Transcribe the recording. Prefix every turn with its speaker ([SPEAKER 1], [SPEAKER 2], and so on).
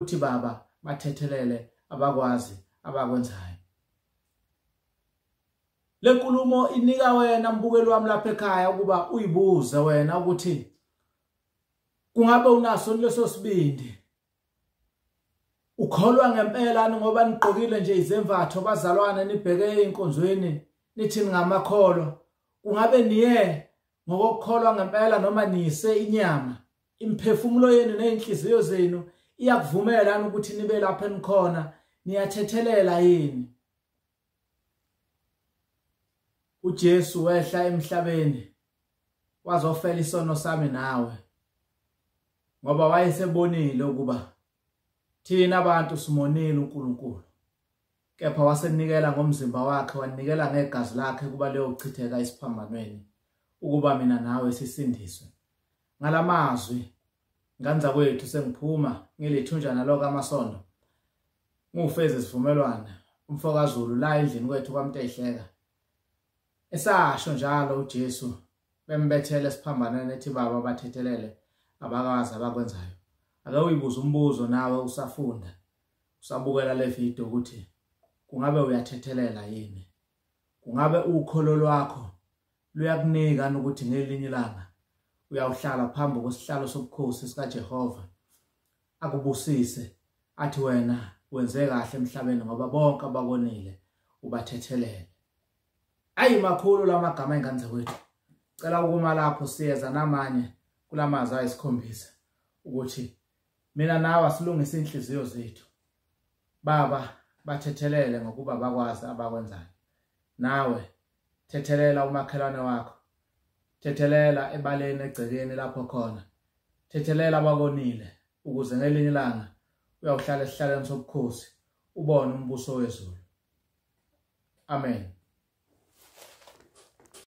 [SPEAKER 1] Uthi Baba, bathethelele, abakwazi abakwenzayo. Le nkulumo inika wena mbukeli wami lapha ekhaya ukuba uyibuze wena ukuthi kungabe unaso leso sibindi, ukholwa ngempela ngoba nigqokile nje izembatho bazalwane, nibheke einkonzweni nithi ningamakholwa. Kungabe niye ngokukholwa ngempela noma niyise inyama? Imphefumulo yenu nezinhliziyo zenu iyakuvumela ukuthi nibe lapha enikhona? Niyathethelela yini? uJesu wehla emhlabeni wazofela isono sami nawe, ngoba wayesebonile ukuba thina abantu simonile uNkulunkulu, kepha wasenikela ngomzimba wakhe, wanikela ngegazi lakhe kuba leyochitheka esiphambanweni ukuba mina nawe sisindiswe. Ngalamazwi nganza kwethu sengiphuma ngilithunjana lokho amasondo ngufeze isivumelwano umfokaZulu la endlini kwethu kwaMntehleka. Esasho njalo uJesu bembethele esiphambanweni ethi Baba bathethelele, abakazi abakwenzayo. Ake uyibuze umbuzo nawe usafunda usabukela le video ukuthi kungabe uyathethelela yini? Kungabe ukholo lwakho luyakunika ukuthi ngelinye ilanga uyawuhlala phambi kwesihlalo sobukhosi sikaJehova akubusise athi wena wenze kahle emhlabeni ngoba bonke abakonile ubathethelele. Ayi makhulu lamagama engane zakwethu. Cela ukuma lapho, siyeza namanye kulamazwi ayisikhombisa ukuthi mina nawe asilungise inhliziyo zethu. Baba bathethelele ngokuba bakwazi abakwenzayo. Nawe thethelela umakhelwane wakho, thethelela ebaleni egcekeni lapho khona, thethelela abakonile ukuze ngelinye ilanga uyawuhlala esihlalweni sobukhosi ubone umbuso wezulu. Amen.